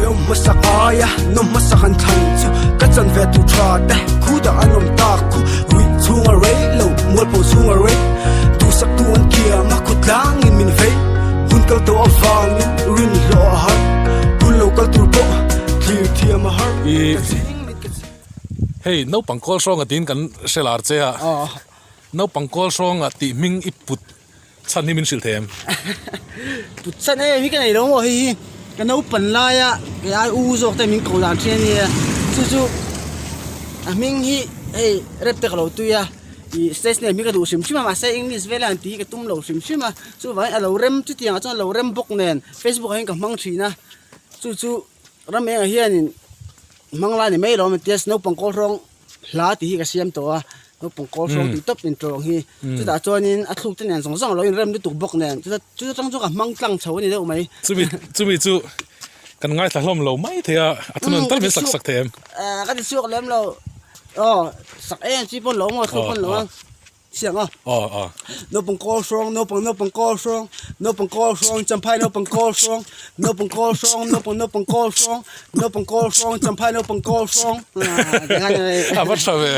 Hreawm hmasak aia nawm hmasak an thlan chu ka chan ve tur tha te khutah an awm tak khu ruih chhung a rei lo mualpho chhung a rei duhsak tu an kiam a khawtlangin min vei hun kal tawh avangin rin hlawh a har hun lo kal tur pawh thlir thiam a har ka ching mit ka ching. Hei naupang kawl hrawnga tiin kan hre lar che a, naupang kawl hrawnga tih hming i put Chhan hi min hrilh thei em? Put chhan em hi ka nei lo maw hei hi ka naupan laia kei ai u zawk te min ko dan thin a nia chu chu a hming hi hei rep te ka lo tui a ih stage name hi ka duh hrim hrim a mahse english vel a han tih hi ka tum lo hrim hrim a chuvangin a lo rem chutiang ah chuan a lo rem bawk nen facebook ah hian ka hmang thin a chu chu ram engah hianin hmang lai a ni mai lo a tia naupang kawl hrawng. Hla tih hi ka siam tawh a, naupang kawl hrawng tih tawp intawng hi. Chutah chuanin a thluk te nen zawng zawng a lo inrem lutuk bawk nen, chuta chuta tang chu ka hmang tlang chho a ni deuh mai. Chumi chumi chu kan ngaithla hlawm lo mai thei a, a thunawn tal min sak sak thei em? Ka ti chhuak lem lo, aw sak em chi pawn lo maw thluk pawn lo a. Siang a. Aw aw. Naupang kawl hrawng, naupang naupang kawl hrawng, naupang kawl hrawng, champhai naupang kawl hrawng, naupang kawl hrawng, naupang naupang kawl hrawng, naupang kawl hrawng, champhai naupang kawl hrawng. A va tha ve.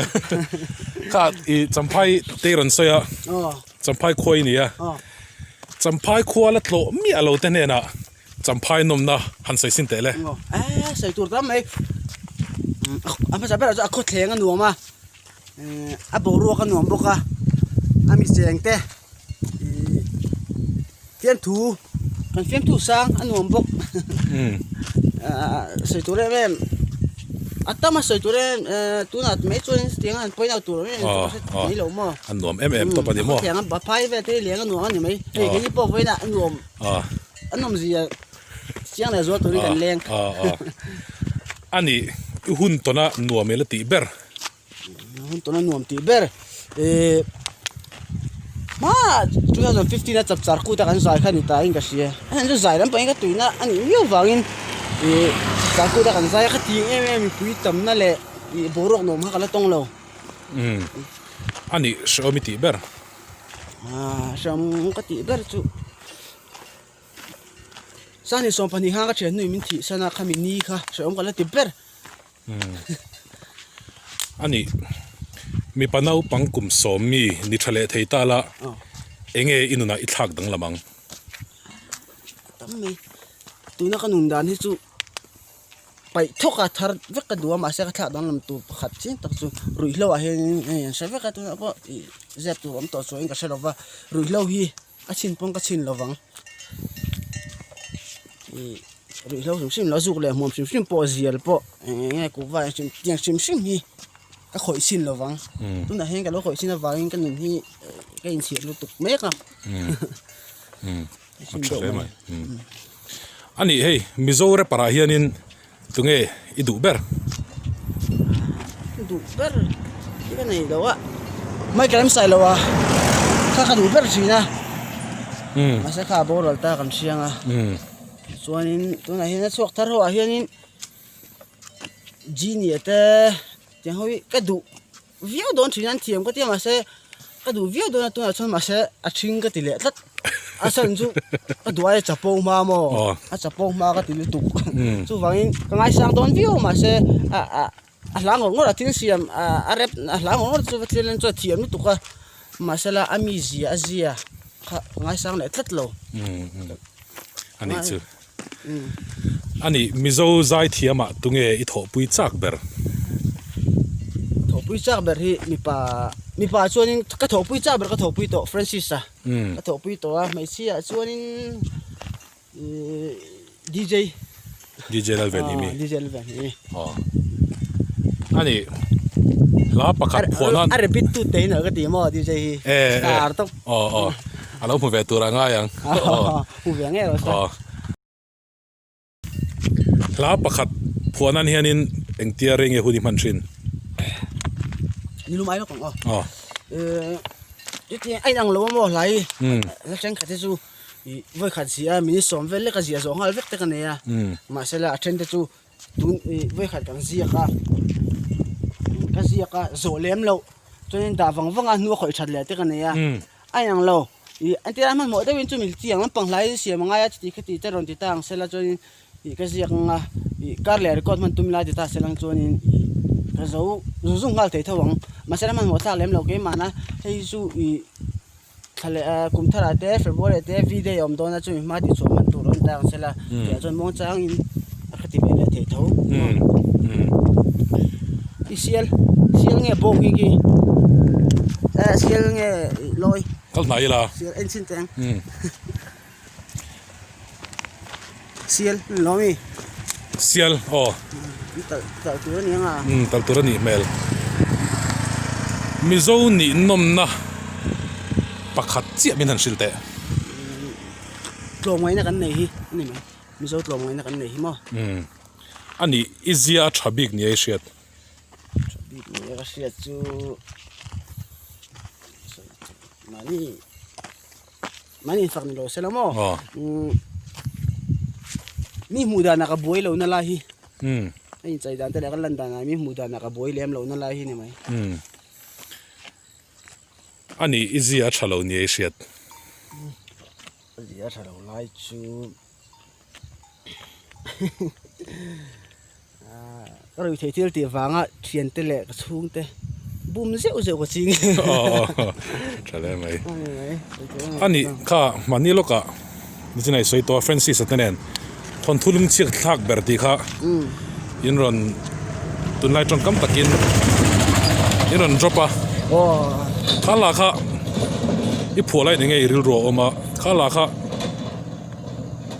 Kha i champhai te rawn sawi a. Aw. Champhai khua i ni a. Aw. Champhai khua la tlawh miah lo te hnenah champhai nawmna han sawi sin teh le. Aw. Eh sawi tur tam mai. A hmasa berah chuan a khawthleng a nuam a. A boruak a nuam bawk a a mi cheng te ihh fiamthu kan fiamthu sang a nuam bawk ahh sawi tur em em a tam a sawi tur em em ehh tunah mai chuan tiang a han point out tur em em chu ka hre mai lo maw a nuam em em tawp a ni maw khawthiang a phai vel te hi leng a nuam a ni mai hei keini pawh vawiinah a nuam a nawm zia chiang leh zual turin kan leng a ni i hun tawna nuam ila tih ber. Hun tawna nuam tih ber ihh hma 2015 a chapchar kut a kan zai kha ni ta in ka hria a chhan chu zai lampang hi ka tuina a nih miau vangin ihh chapchar kut a kan zai a kha ting em em mipui tamna leh ih boruak nuam kha ka la tawng lo. Umm a nih hrehawm i tih ber. Aaa hrehawm ka tih ber chu Sani 12 khan ka thian hnuin min thih san a khami ni kha hrehawm ka la ti ber. A nih, mipa naupang kum sawm mi ni tha leh thei ta la, enge i nunah i thlak danglam ang? A tam mai, tuna ka nun dan hi chu paih thawk a thar vek ka duh a, mahse ka thlak danglam tur pakhat chiang tak chu ruihhlo ah hianin hei an hre vek a, tunah pawh ih zep tur awm tawh chuangin ka hre lo va, ruihhlo hi a chhin pawn ka chhin lo vang. Ih ruihhlo hrim hrim lo zuk leh hmuam hrim hrim pawh zial pawh eng eng nge kuhva eng hrim tiang hrim hrim hi ka khawih chhin lo vang tunah hian ka lo khawih chhin avangin ka nun hi ka inchhir lutuk mek a a tha hle mai a nih hei Mizo rapper ah hianin tunge i duh ber duh ber hi ka nei lo a Michael em sailo a kha ka duh ber thin a mahse kha a boral ta kan hriang a chuanin tunah hian a chhuak thar ho ah hianin Genie te tiang ho hi ka duh viau dawn thin a an thiam ka tia mahse ka duh viau dawn a tunah chuan mahse a thing ka ti leh tlat a chhan chu ka duh aia chapo hma maw a chapo hma ka ti lutuk chuvangin ka ngaisang dawn viau mahse a a a hla ngawr ngawr a thil siam a rep a hla ngawr ngawr chu va thil chuan a thiam lutuk a mahse la a mizia a zia kha ka ngaisang leh tlat lo a nih chu. A nih, Mizo zaithiamah tunge i thawhpui chak ber? Thawhpui chak ber hi mipa, mipa chuanin ka thawhpui chak ber ka thawhpui tawh Francis-a ka thawhpui tawh a, hmeichhiaah chuanin ihh DJ. DJ Lalvenhimi. Aw DJ Lalvenhimi. Aw. A nih, hla pakhat phuah nan. A repeat tut te hi nalh ka ti maw DJ hi. Star tawp. Aw aw. A lo hmu ve tur a ngai ang. Hmu ve ngei rawh se. Hla pakhat phuah nan hianin engtia rei nge hun i hman thin? Ni lum ai lawk ang aw. Aw. Chuti a inang lo a maw hla hi. Hla thenkhat hi chu vawi khat zia a minute sawm vel lek a ziah zawh nghal vek te ka nei a. Mahsela a then te chu tun vawi khat kan ziak a, ka ziak a zawh lem loh chuanin dah vang vang a hnu a khawih that leh te ka nei a. A inang lo. Ih an tirah hmanhmawh deuhin chumi chiang lampang hlai siam a ngai a chuti khati te rawn ti ta ang sela chuanin ih ka ziak ang a ih kar leh record hman tum lai ti ta sela ang chuanin ih ka zo zung zung nghal thei tho ang mahse la hmanhmawh thlak lem lo keimahna hei chu ih thla leh ah kum tharah te February ah te V day a awm dawn a chumi hma tihchhuah hman tur a awm ta ang sela tihah chuan muangchangin a ka ti ve leh thei tho i sial sial nge bawng hi khi eh sial nge lawi. Kal hnai ila. Sial en chin teng. Sial ni lo mi. Sial aw. Tal tal tur a ni anga. Um tal tur a nih hmel. Mizo nih nawmna pakhat chiah min han hrilh teh. Tlawmngaihna kan nei hi a ni mai. Mizo tlawmngaihna kan nei hi maw. Um a nih i zia a tha bik ni a i hriat. Tha bik ni a ka hriat chu mahni mahni infak ni lo se la maw mi hmuh danah ka buai lo na lai hi a inchei dan te leh ka lan danah mi hmuh danah ka buai lem lo na lai hi ni mai. A nih i zia a tha lo ni a i hriat. A zia a tha lo lai chu. Ka rawi thei thil tih vanga thiante leh ka chhungte bum zeuh zeuh ka ching tha hle mai ani kha mahni lawkah nichin a i sawi tawh a Francis a te nen thawnthu lungchhiat thlak ber tih kha in rawn tunlai tawngkam takin in rawn drop a kha lah kha i phuah lai enge i rilru a awm a kha lah kha.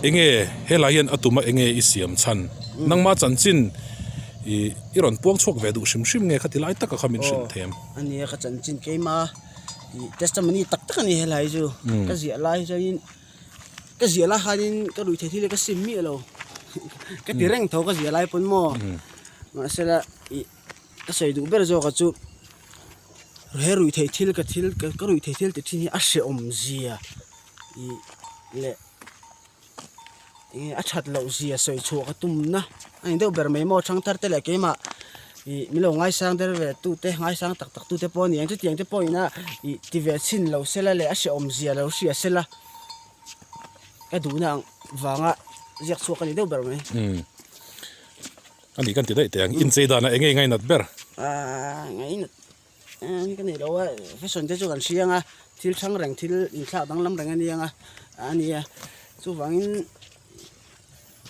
Enge helai hian a tuma enge i siam chhan? Nangma chanchin i i rawn puang chhuak ve duh hrim hrim nge khati lai taka kha min hrilh them? Aw ania ka chanchin keima i testimony tak tak a ni helai chu. Ka ziah lai chuanin ka ziah lai khanin ka rui thei thil hi ka sim miah lo. Ka ti reng tho ka ziah lai pawn maw. Mahsela i ka sawi duh ber zawk ah chu he rui thei thil ka thil ka rui thei thil ti thin hi a hrehawm zia. Ih leh eng a that loh zia sawi chhuah ka tumna a ni deuh ber mai maw thangthar te leh keimah ih min lo ngaisang der ve tu te ngaisang tak tak tu te pawh a ni ang chutiang te pawh ina ih ti ve chhin lo sela leh a hrehawm zia lo hria sela ka duhna ang vanga ziak chhuak a ni deuh ber mai. A ni kan ti daih teh ang inchei danah eng nge ngainat ber? Aaa ngainat. Eng ka nei lo a, fashion te chu kan hria ang a, thil hrang reng thil inthlak danglam reng a ni ang a, a ni a, chuvangin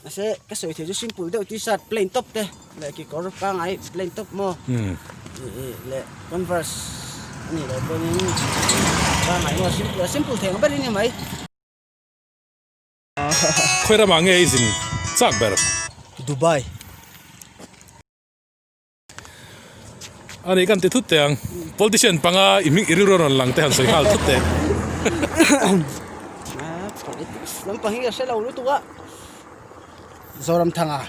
mahse ka sawi theih chu simple deuh t-shirt plain top te leh kekawr pangngai plain top maw ih leh converse a nih loh pawhin pangngai maw simple simple thei ang ber hi a ni mai. Khawi ramah nge i zin chak ber? Dubai. A nih kan ti thut teh ang. Politician panga i hming i rilru a rawn lang te han sawi nghal thut teh. Politics lampang hi ka hre lo lutuk a. Zoramthanga,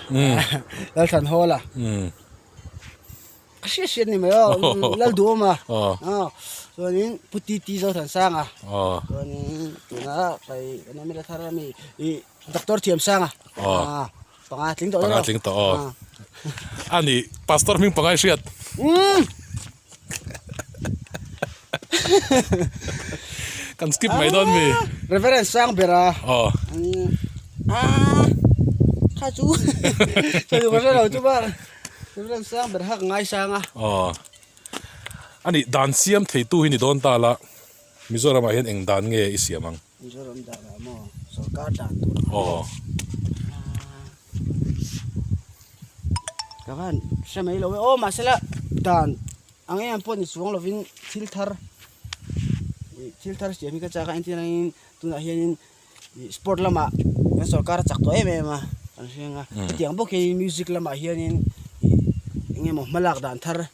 Lalthanhawla. Ka hriat hriat ni mai aw, Lalduhawma. Chuanin Pu TT Zothansanga. Chuanin tuna kai kan MLA thar ami i Doctor Thiamsanga. Panga tling tawh Panga tling tawh aw. A ni, Pastor hming panga i hriat. Kan skip mai dawn mi. Reverend Sangbera. Aw. Ah, kha chu. Sawi duh ka hre lo chu ba. Reverend Sangbera kha ka ngaisang a. Aw. A ni, dan siam theitu hi ni dawn ta la, Mizoramah hian eng dan nge i siam ang? Mizoram dan ah maw sorkar dan tur ang maw? Ka van hre mai lo e aw mahsela dan ang em pawh ni chuang lovin thil thar ih thil thar siam hi ka chak a entir angin tunah hianin ih sport lamah kan sorkar a chak tawh em em a kan hre ang a hetiang bawk hianin music lamah hianin ih eng emaw hmalak dan thar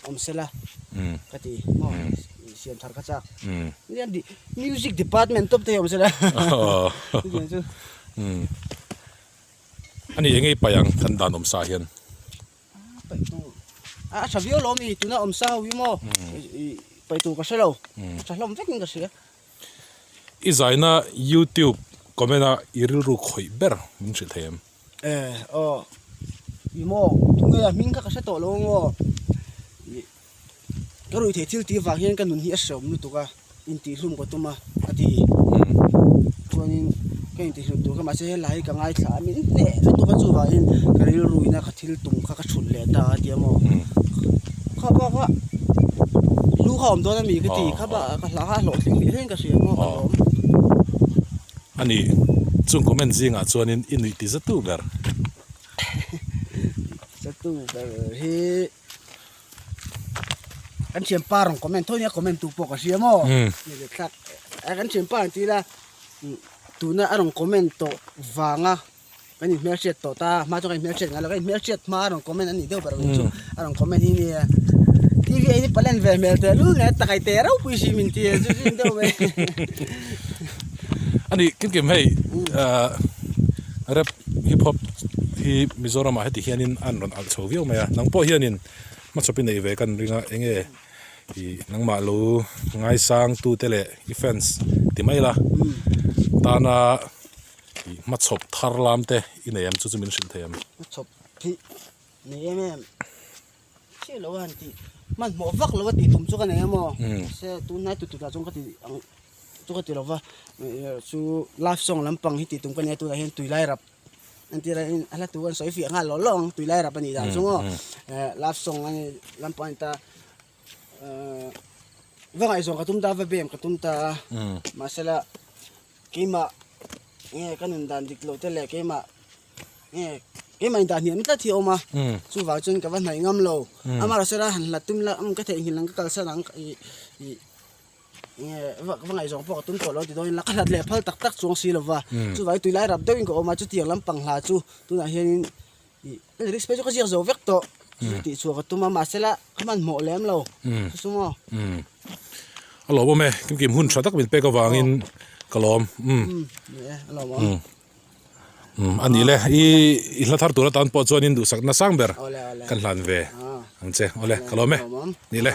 awm sela ka ti maw siam thar ka chak music department tawp te hi awm sela chutiang chu ani eng ei paih ang kan dan awm sa hian paih tur a tha viau lo ami tuna awm sa ho hi maw paih tur ka hre lo a tha hlawm vek in ka hria i zaina youtube comment a i rilru khawih ber min hrilh thei em. Eh aw i maw tunge a hming kha ka hre tawh lo ang aw ih ka ruih theih thil tih vang hian ka nun hi a hreawm lutuk a intihhlum ka tum a. a ti. Chuanin ka intihhlut tur kha mahse helai hi ka ngaithla a min hneh lutuk a chuvangin ka rilruina ka thil tum kha ka thulh leh ta a ti a maw. Kha bak a lu kha awm dawn a mi ka ti kha bak ah ka hla kha a hlawhtling hle in ka hria maw ka lawm. A ni, chung comment zingah chuanin i nuih ti zatu ber. Zatu ber hi. Kan thianpa rawn comment tho nia comment tu pawh ka hria maw thlak kan thianpa an ti ila tuna a rawn comment tawh vanga kan inhmelhriat tawh ta hma chuan kan inhmelhriat ngai lo kan inhmelhriat hma a rawn comment a nih deuh ber ang chu a rawn comment hi nia TV a in palen ve hmel teh lul nge takai teh ropui si min ti a chu chu deuh mai ani kim kim hei rap hip hop hi Mizoram ah heti hianin an rawn alh chho viau mai a nang pawh hianin hmachhawp i neih ve kan ring a enge ih nangmah lo ngaisang tu te leh i fans ti mai la tana ih hmachhawp thar lam te i nei em chu chu min hrilh thei em. Hmachhawp hi nei em em chiah lo a han tih hmanhmawh vak lo a tih tum chu ka nei a maw mahse tunhnai tut tut ah chuan ka ti ang chu ka ti lo va chu love song lampang hi tih tum ka nei a tunah hian tui lai rap entir a a hla tur an sawi fiah nghal lawh lawh ang tui lai rap a nih dan chu maw eh love song a ni lampang a ni ta eh va ngaihzawn ka tum ta va bem ka tum ta a mahsela keimah nge ka nun dan dik loh te leh keimah nge keimah in dah hniam tlat hi a awm a chuvang chuan ka va hnaih ngam lo amaherawhchu han hlat tum la ka theihnghilh ang ka kalsan ang ih ih. Nge va va ngaihzawng pawh ka tum tawh lo ti dawn ila ka hlat leh phal tak tak chuang si lova chuvangin tui lai rap deuhin ka awm a chutiang lampang hla chu tunah hianin ih ka lyrics phei chu ka ziak zo vek tawh chu tih chhuah ka tum a mahse la ka hmanhmawh lem lo chu chu maw. A lawm awm e kimkim hun tha tak min pek avangin ka lawm umm. Ni e a lawm awm. Umm a nih le i i hla thar tur atan pawh chuanin duhsakna sang ber kan hlan ve ang che awle ka lawm e nih le.